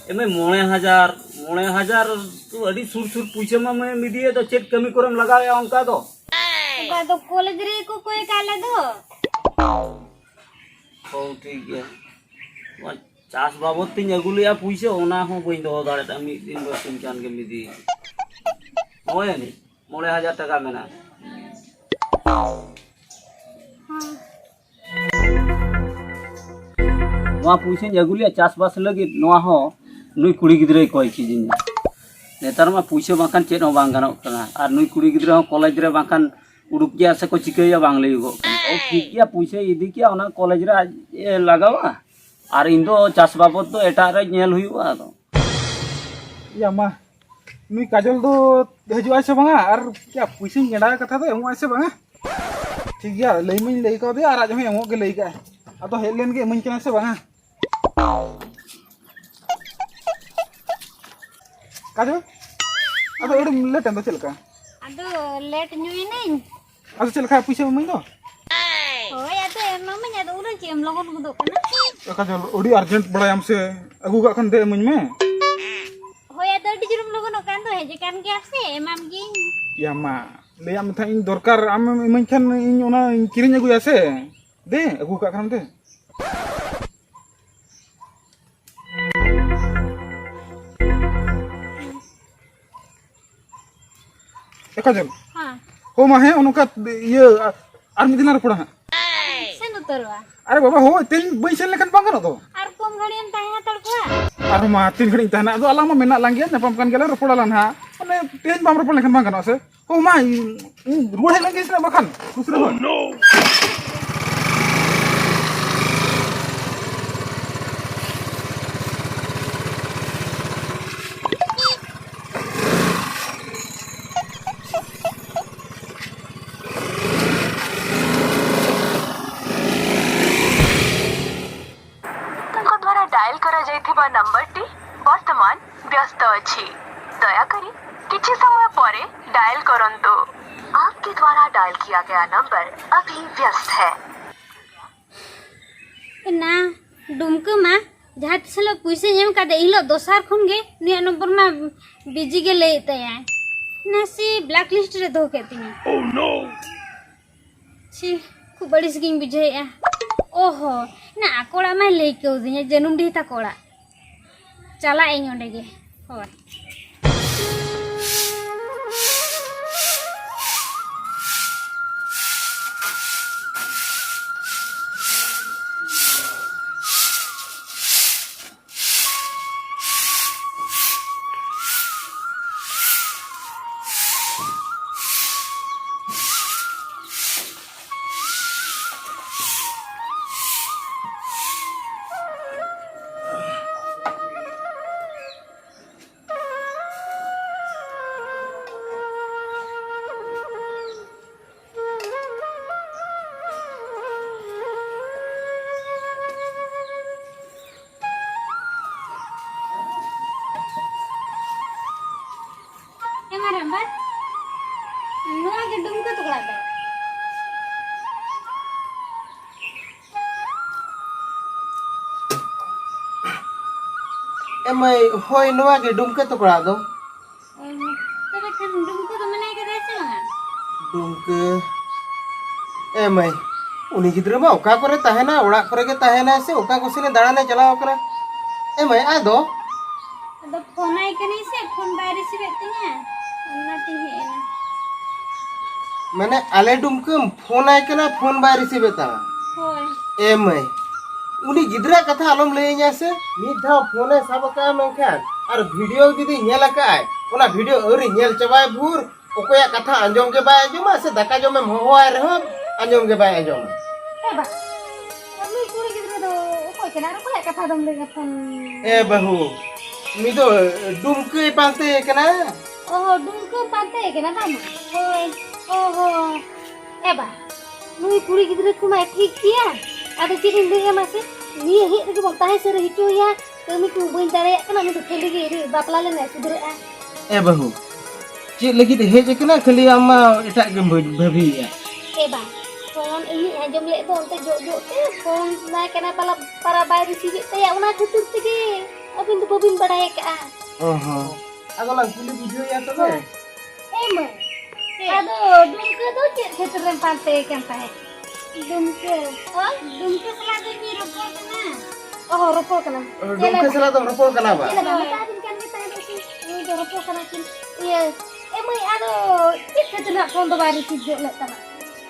ᱮ ᱢᱟᱹᱭ, ᱢᱚᱬᱮ ᱦᱟᱡᱟᱨ, ᱢᱚᱬᱮ ᱦᱟᱡᱟᱨ ᱫᱚ ᱟᱹᱰᱤ ᱥᱩᱨ ᱥᱩᱨ ᱯᱩᱭᱥᱟᱹ ᱢᱟ ᱢᱟᱹᱭ ᱢᱤᱰᱤᱭᱟ ᱫᱚ ᱪᱮᱫ ᱠᱟᱹᱢᱤ ᱠᱚᱨᱮᱢ ᱞᱟᱜᱟᱣᱮᱫᱼᱟ ᱚᱱᱠᱟ ᱫᱚ? ᱮ ᱵᱟ, ᱟᱫᱚ ᱠᱚᱞᱮᱡᱽ ᱨᱮ ᱠᱚ ᱠᱚᱭ ᱠᱟᱜ ᱞᱮ ᱫᱚ᱾ ᱦᱳᱭ, ᱴᱷᱤᱠ ᱜᱮᱭᱟ᱾ ᱱᱚᱣᱟ ᱪᱟᱥ ᱵᱟᱵᱚᱫ ᱛᱤᱧ ᱟᱹᱜᱩ ᱞᱮᱜᱼᱟ ᱯᱩᱭᱥᱟᱹ, ᱚᱱᱟ ᱦᱚᱸ ᱵᱟᱹᱧ ᱫᱚᱦᱚ ᱫᱟᱲᱮᱭᱟᱫᱟ, ᱢᱤᱫ ᱫᱤᱱ ᱵᱟᱨ ᱥᱤᱧ ᱠᱷᱟᱱ ᱜᱮᱢ ᱤᱫᱤᱭᱮᱫᱟ᱾ ᱦᱳᱭ ᱟᱹᱱᱤᱡ, ᱢᱚᱬᱮ ᱦᱟᱡᱟᱨ ᱴᱟᱠᱟ ᱢᱮᱱᱟᱜᱼᱟ᱾ ᱱᱚᱣᱟ ᱯᱩᱭᱥᱟᱹᱧ ᱟᱹᱜᱩ ᱞᱮᱜᱼᱟ ᱪᱟᱥᱵᱟᱥ ᱞᱟᱹᱜᱤᱫ, ᱱᱚᱣᱟ ᱦᱚᱸ ᱱᱩᱭ ᱠᱩᱲᱤ ᱜᱤᱫᱽᱨᱟᱹᱭ ᱠᱚᱭ ᱠᱤᱫᱤᱧᱟ᱾ ᱱᱮᱛᱟᱨ ᱢᱟ ᱯᱩᱭᱥᱟᱹ ᱵᱟᱝᱠᱷᱟᱱ ᱪᱮᱫ ᱦᱚᱸ ᱵᱟᱝ ᱜᱟᱱᱚᱜ ᱠᱟᱱᱟ, ᱟᱨ ᱱᱩᱭ ᱠᱩᱲᱤ ᱜᱤᱫᱽᱨᱟᱹ ᱦᱚᱸ ᱠᱚᱞᱮᱡᱽ ᱨᱮ ᱵᱟᱝᱠᱷᱟᱱ ᱩᱰᱩᱠ ᱜᱮᱭᱟ ᱥᱮᱠᱚ ᱪᱤᱠᱟᱹᱭᱟ ᱵᱟᱝ ᱞᱟᱹᱭᱚᱜᱚᱜ ᱠᱟᱱᱟ᱾ ᱚ, ᱴᱷᱤᱠ ᱜᱮᱭᱟ, ᱯᱩᱭᱥᱟᱹᱭ ᱤᱫᱤ ᱠᱮᱭᱟ, ᱚᱱᱟ ᱠᱚᱞᱮᱡᱽ ᱨᱮ ᱟᱡ ᱮ ᱞᱟᱜᱟᱣᱟ, ᱟᱨ ᱤᱧ ᱫᱚ ᱪᱟᱥ ᱵᱟᱵᱚᱫ ᱫᱚ ᱮᱴᱟᱜ ᱨᱮ ᱧᱮᱞ ᱦᱩᱭᱩᱜᱼᱟ ᱟᱫᱚ᱾ ᱭᱟ ᱢᱟ, ᱱᱩᱭ ᱠᱟᱡᱚᱞ ᱫᱚ ᱦᱤᱡᱩᱜᱼᱟᱭ ᱥᱮ ᱵᱟᱝᱟ? ᱟᱨ ᱭᱟ, ᱯᱩᱭᱥᱟᱹᱧ ᱜᱮᱸᱰᱟᱣᱟᱭ ᱠᱟᱛᱷᱟ ᱫᱚ ᱮᱢᱚᱜᱼᱟᱭ ᱥᱮ ᱵᱟᱝᱟ? ᱴᱷᱤᱠ ᱜᱮᱭᱟ, ᱞᱟᱹᱭ ᱢᱟᱧ ᱞᱟᱹᱭ ᱠᱟᱣᱫᱮᱭᱟ ᱟᱨ ᱟᱡ ᱦᱚᱸᱭ ᱮᱢᱚᱜ ᱜᱮ ᱞᱟᱹᱭ ᱠᱟᱜᱼᱟᱭ᱾ ᱟᱫᱚ ᱦᱮᱡ ᱞᱮᱱ ᱜᱮ ᱮᱢᱟᱹᱧ ᱠᱟᱱᱟᱭ ᱥᱮ ᱵᱟᱝᱟ? ᱠᱟᱡᱚᱞ, ᱟᱫᱚ ᱟᱹᱰᱤ ᱞᱮᱴ ᱮᱱ ᱫᱚ ᱪᱮᱫ ᱞᱮᱠᱟ? ᱟᱫᱚ ᱞᱮᱴ ᱧᱚᱜ ᱮᱱᱟᱹᱧ᱾ ᱟᱫᱚ ᱪᱮᱫ ᱞᱮᱠᱟ ᱯᱩᱭᱥᱟᱹ ᱮᱢᱟᱹᱧ ᱫᱚ? ᱦᱳᱭ, ᱟᱫᱚ ᱮᱢᱟᱢᱟᱹᱧ, ᱟᱫᱚ ᱩᱱᱟᱹᱜ ᱪᱮᱫ ᱮᱢ ᱞᱚᱜᱚᱱ ᱜᱚᱫᱚᱜ ᱠᱟᱱᱟ? ᱮ ᱠᱟᱡᱚᱞ, ᱟᱹᱰᱤ ᱟᱨᱡᱮᱱᱴ ᱵᱟᱲᱟᱭᱟᱢ ᱥᱮ, ᱟᱹᱜᱩ ᱠᱟᱜ ᱠᱷᱟᱱ ᱫᱮ ᱮᱢᱟᱹᱧ ᱢᱮ᱾ ᱦᱳᱭ, ᱟᱫᱚ ᱟᱹᱰᱤ ᱡᱳᱨᱮᱢ ᱞᱚᱜᱚᱱᱚᱜ ᱠᱟᱱ ᱫᱚ, ᱦᱮᱡ ᱟᱠᱟᱱ ᱜᱮᱭᱟᱢ ᱥᱮ, ᱮᱢᱟᱢ ᱜᱤᱭᱟᱹᱧ᱾ ᱭᱟ ᱢᱟ, ᱞᱟᱹᱭᱟᱫ ᱢᱮ ᱛᱟᱦᱮᱸᱫ ᱤᱧ ᱫᱚᱨᱠᱟᱨ, ᱟᱢᱮᱢ ᱤᱢᱟᱹᱧ ᱠᱷᱟᱱ ᱤᱧ ᱚᱱᱟᱧ ᱠᱤᱨᱤᱧ ᱟᱹᱜᱩᱭᱟ ᱥᱮ᱾ ᱫᱮ, ᱟᱹᱜᱩ ᱠᱟᱜ ᱠᱷᱟᱱᱮᱢ ᱫᱮ᱾ ᱮ ᱠᱟᱡᱚᱞ᱾ ᱦᱮᱸ᱾ ᱦᱳ ᱢᱟ, ᱦᱮᱸ, ᱱᱚᱝᱠᱟ ᱤᱭᱟᱹ, ᱟᱨ ᱢᱤᱫ ᱫᱤᱱ ᱞᱟᱝ ᱨᱚᱯᱚᱲᱟ ᱦᱟᱸᱜ᱾ ᱥᱮᱱ ᱩᱛᱟᱹᱨᱚᱜᱼᱟ᱾ ᱟᱨᱮ ᱵᱟᱵᱟ, ᱦᱳᱭ, ᱛᱮᱦᱮᱧ ᱵᱟᱹᱧ ᱥᱮᱱ ᱞᱮᱠᱷᱟᱱ ᱵᱟᱝ ᱜᱟᱱᱚᱜ ᱫᱚ᱾ ᱟᱨ ᱠᱚᱢ ᱜᱷᱟᱹᱲᱤᱡ ᱮᱢ ᱛᱟᱦᱮᱸ ᱦᱟᱛᱟᱲ ᱠᱚᱜᱼᱟ᱾ ᱟᱨ ᱢᱟ, ᱛᱤᱱ ᱜᱷᱟᱹᱲᱤᱡ ᱤᱧ ᱛᱟᱦᱮᱱᱟ? ᱟᱫᱚ ᱟᱞᱟᱝ ᱢᱟ ᱢᱮᱱᱟᱜ ᱞᱟᱝ ᱜᱮᱭᱟ, ᱧᱟᱯᱟᱢ ᱠᱟᱱ ᱜᱮᱭᱟᱞᱟᱝ, ᱨᱚᱯᱚᱲᱟᱞᱟᱝ ᱦᱟᱸᱜ᱾ ᱚᱱᱮ ᱛᱮᱦᱮᱧ ᱵᱟᱢ ᱨᱚᱯᱚᱲ ᱞᱮᱱᱠᱷᱟᱱ ᱵᱟᱝ ᱜᱟᱱᱚᱜᱼᱟ ᱥᱮ? ᱳ ᱢᱟ, ᱤᱧ, ᱤᱧ ᱨᱩᱣᱟᱹᱲ ᱦᱮᱡ ᱞᱮᱱ ᱜᱮ ᱥᱮ ᱵᱟᱠᱷᱟᱱ ᱫᱩᱥᱨᱟᱹ ᱦᱚᱲ᱾ ଆପଣଙ୍କ ଦ୍ୱାରା ଡାଏଲ କରାଯାଇଥିବା ନମ୍ବରଟି ବର୍ତ୍ତମାନ ବ୍ୟସ୍ତ ଅଛି। ଦୟାକରି କିଛି ସମୟ ପରେ ଡାଏଲ କରନ୍ତୁ। आपके द्वारा डायल किया गया नंबर अभी व्यस्त है। ᱮᱱᱟ ᱰᱩᱢᱠᱟᱹ ᱢᱟ ᱡᱟᱦᱟᱸ ᱛᱤᱥ ᱦᱤᱞᱳᱜ ᱯᱩᱭᱥᱟᱹᱧ ᱮᱢ ᱠᱟᱫᱮ, ᱮᱱ ᱦᱤᱞᱳᱜ ᱫᱚᱥᱟᱨ ᱠᱷᱚᱱ ᱜᱮ ᱱᱩᱭᱟᱜ ᱱᱚᱢᱵᱚᱨ ᱢᱟ ᱵᱤᱡᱤ ᱜᱮ ᱞᱟᱹᱭᱮᱫ ᱛᱟᱭᱟᱭ᱾ ᱱᱟᱥᱮ ᱵᱞᱮᱠ ᱞᱤᱥᱴ ᱨᱮ ᱫᱚᱦᱚ ᱠᱮᱫ ᱛᱤᱧᱟᱹ᱾ ᱪᱷᱤ, ᱠᱷᱩᱵ ᱵᱟᱹᱲᱤᱡ ᱜᱤᱧ ᱵᱩᱡᱷᱟᱹᱣᱮᱫᱼᱟ᱾ ᱚᱦᱚ, ᱱᱟ ᱟᱠᱚ ᱚᱲᱟᱜ ᱢᱟᱭ ᱞᱟᱹᱭ ᱠᱟᱹᱣᱫᱤᱧᱟ, ᱡᱟᱹᱱᱩᱢᱰᱤᱦᱤ ᱛᱟᱠᱚ ᱚᱲᱟᱜ᱾ ᱪᱟᱞᱟᱜ ᱟᱹᱧ ᱚᱸᱰᱮ ᱜᱮ᱾ ᱦᱳᱭ᱾ ᱮ ᱢᱟᱨᱟᱝᱵᱟ, ᱱᱚᱣᱟ ᱜᱮ ᱰᱩᱢᱠᱟᱹ ᱛᱟᱠᱚ ᱚᱲᱟᱜ ᱫᱚ᱾ ᱮ ᱢᱟᱹᱭ, ᱦᱳᱭ, ᱱᱚᱣᱟ ᱜᱮ ᱰᱩᱢᱠᱟᱹ ᱛᱟᱠᱚ ᱚᱲᱟᱜ ᱫᱚ᱾ ᱚ, ᱛᱚᱵᱮ ᱠᱷᱟᱱ ᱰᱩᱢᱠᱟᱹ ᱫᱚ ᱢᱮᱱᱟᱭ ᱠᱟᱫᱮᱭᱟ ᱥᱮ ᱵᱟᱝᱟ? ᱰᱩᱢᱠᱟᱹ? ᱮ ᱢᱟᱹᱭ, ᱩᱱᱤ ᱜᱤᱫᱽᱨᱟᱹ ᱢᱟ ᱚᱠᱟ ᱠᱚᱨᱮ ᱛᱟᱦᱮᱱᱟ, ᱚᱲᱟᱜ ᱠᱚᱨᱮ ᱜᱮ ᱛᱟᱦᱮᱱᱟᱭ ᱥᱮ ᱚᱠᱟ ᱠᱚ ᱥᱮᱱᱮ ᱫᱟᱬᱟᱱᱮ ᱪᱟᱞᱟᱣ ᱠᱟᱱᱟ? ᱮ ᱢᱟᱹᱭ, ᱟᱫᱚ? ᱟᱫᱚ ᱯᱷᱳᱱ ᱟᱭ ᱠᱟᱹᱱᱟᱹᱧ ᱥᱮ, ᱯᱷᱳᱱ ᱵᱟᱭ ᱨᱤᱥᱤᱵᱷ ᱮᱫ ᱛᱤᱧᱟ, ᱚᱱᱟᱛᱤᱧ ᱦᱮᱡ ᱮᱱᱟ᱾ ᱢᱟᱱᱮ, ᱟᱞᱮ ᱰᱩᱢᱠᱟᱹᱢ ᱯᱷᱳᱱ ᱟᱭ ᱠᱟᱱᱟ, ᱯᱷᱳᱱ ᱵᱟᱭ ᱨᱤᱥᱤᱵᱷ ᱮᱫ ᱛᱟᱢᱟ? ᱦᱳᱭ᱾ ᱮ ᱢᱟᱹᱭ, ᱩᱱᱤ ᱜᱤᱫᱽᱨᱟᱹ ᱠᱟᱛᱷᱟ ᱟᱞᱚᱢ ᱞᱟᱹᱭᱟᱹᱧᱟ ᱥᱮ᱾ ᱢᱤᱫ ᱫᱷᱟᱣ ᱯᱷᱳᱱᱮ ᱥᱟᱵ ᱟᱠᱟᱫᱼᱟ ᱢᱮᱱᱠᱷᱟᱱ, ᱟᱨ ᱵᱷᱤᱰᱤᱭᱳ ᱡᱩᱫᱤ ᱧᱮᱞ ᱟᱠᱟᱫᱼᱟᱭ, ᱚᱱᱟ ᱵᱷᱤᱰᱤᱭᱳ ᱟᱹᱣᱨᱤ ᱧᱮᱞ ᱪᱟᱵᱟᱭ ᱵᱷᱳᱨ ᱚᱠᱚᱭᱟᱜ ᱠᱟᱛᱷᱟ ᱟᱸᱡᱚᱢ ᱜᱮ ᱵᱟᱭ ᱟᱸᱡᱚᱢᱟ, ᱥᱮ ᱫᱟᱠᱟ ᱡᱚᱢᱮᱢ ᱦᱚᱦᱚᱣᱟᱭ ᱨᱮᱦᱚᱸ ᱟᱸᱡᱚᱢ ᱜᱮ ᱵᱟᱭ ᱟᱸᱡᱚᱢᱟ᱾ ᱮ ᱵᱟ, ᱩᱱᱤ ᱠᱩᱲᱤ ᱜᱤᱫᱽᱨᱟᱹ ᱫᱚ ᱚᱠᱚᱭ ᱠᱟᱱᱟ ᱟᱨ ᱚᱠᱚᱭᱟᱜ ᱠᱟᱛᱷᱟ ᱫᱚᱢ ᱞᱟᱹᱭ ᱠᱟᱛᱷᱟᱢ ᱮ ᱵᱟᱹᱦᱩ, ᱩᱱᱤ ᱫᱚ ᱰᱩᱢᱠᱟᱹᱭ ᱯᱟᱱᱛᱮ ᱠᱟᱱᱟ᱾ ᱚ, ᱰᱩᱢᱠᱟᱹ ᱯᱟᱱᱛᱮ ᱠᱟᱱᱟ ᱵᱟᱝ? ᱦᱳᱭ᱾ ᱚ ᱦᱚᱸ᱾ ᱮ ᱵᱟ, ᱱᱩᱭ ᱠᱩᱲᱤ ᱜᱤᱫᱽᱨᱟᱹ ᱠᱚᱢᱟ ᱴᱷᱤᱠ ᱜᱮᱭᱟ, ᱟᱫᱚ ᱪᱮᱫ ᱤᱧ ᱞᱟᱹᱭᱟ ᱢᱟᱥᱮ, ᱱᱤᱭᱟᱹ ᱦᱮᱡ ᱨᱮᱜᱮ ᱵᱚᱱ ᱛᱟᱦᱮᱸ ᱥᱟᱹᱨᱤ ᱦᱚᱪᱚᱭᱟ᱾ ᱠᱟᱹᱢᱤ ᱠᱚ ᱵᱟᱹᱧ ᱫᱟᱲᱮᱭᱟᱜ ᱠᱟᱱᱟ, ᱩᱱᱤ ᱫᱚ ᱠᱷᱟᱹᱞᱤ ᱜᱮ ᱵᱟᱯᱞᱟ ᱞᱮᱱᱟᱭ ᱥᱩᱫᱷᱨᱟᱹᱜᱼᱟ᱾ ᱮ ᱵᱟᱹᱦᱩ, ᱪᱮᱫ ᱞᱟᱹᱜᱤᱫ ᱦᱮᱡ ᱟᱠᱟᱱᱟ? ᱠᱷᱟᱹᱞᱤ ᱟᱢ ᱢᱟ ᱮᱴᱟᱜ ᱜᱮᱢ ᱵᱷᱟᱹ-, ᱵᱷᱟᱹᱵᱤᱭᱮᱫᱼᱟ᱾ ᱮ ᱵᱟ, ᱯᱷᱳᱱ ᱤᱧᱤᱧ ᱟᱸᱡᱚᱢ ᱞᱮᱫ ᱫᱚ, ᱚᱱᱛᱮ ᱡᱚᱜ ᱡᱚᱜ ᱛᱮ ᱯᱷᱳᱱ ᱱᱟᱭ ᱠᱟᱱᱟ ᱯᱟᱞᱟ, ᱯᱟᱨᱟ ᱵᱟᱭ ᱨᱤᱥᱤᱵᱷ ᱮᱫ ᱛᱟᱭᱟ, ᱚᱱᱟ ᱠᱷᱟᱹᱛᱤᱨ ᱛᱮᱜᱮ ᱟᱹᱵᱤᱱ ᱫᱚ ᱵᱟᱹᱵᱤᱱ ᱵᱟᱲᱟᱭ ᱟᱠᱟᱫᱼᱟ᱾ ᱚ ᱦᱚᱸ, ᱟᱫᱚ ᱞᱟᱝ ᱠᱩᱞᱤ ᱵᱩᱡᱷᱟᱹᱣᱮᱭᱟ ᱛᱚᱵᱮ᱾ ᱦᱳᱭ᱾ ᱮ ᱢᱟᱹᱭ, ᱪᱮᱫ? ᱟᱫᱚ ᱰᱩᱢᱠᱟᱹ ᱫᱚ ᱪᱮᱫ ᱠᱷᱟᱹᱛᱤᱨ ᱨᱮᱢ ᱯᱟᱱᱛᱮ ᱠᱟᱱ ᱛᱟᱦᱮᱸᱫ? ᱫᱩᱢᱠᱟᱹ᱾ ᱚ? ᱫᱩᱢᱠᱟᱹ ᱥᱟᱞᱟᱜ ᱫᱚ ᱤᱧ ᱨᱚᱯᱚᱲ ᱠᱟᱱᱟ᱾ ᱚ, ᱨᱚᱯᱚᱲ ᱠᱟᱱᱟ᱾ ᱚ, ᱪᱮᱫ ᱫᱩᱢᱠᱟᱹ ᱞᱮᱠᱟ? ᱥᱟᱞᱟᱜ ᱫᱚᱢ ᱨᱚᱯᱚᱲ ᱠᱟᱱᱟ ᱵᱟ? ᱪᱮᱫ ᱞᱮᱠᱟ? ᱢᱮᱛᱟ ᱫᱤᱧ ᱠᱟᱱ ᱜᱮ ᱛᱟᱦᱮᱸ ᱠᱟᱱᱟ ᱥᱮ, ᱱᱩᱭ ᱫᱚ ᱨᱚᱯᱚᱲ ᱠᱟᱱᱟ ᱠᱤᱱ᱾ ᱤᱭᱟᱹ, ᱮ ᱢᱟᱹᱭ, ᱟᱫᱚ ᱪᱮᱫ ᱠᱷᱟᱹᱛᱤᱨ ᱱᱟᱜ ᱯᱷᱳᱱ ᱫᱚ ᱵᱟᱭ ᱨᱤᱥᱤᱵᱷ ᱜᱚᱫ ᱞᱮᱫ ᱛᱟᱢᱟ?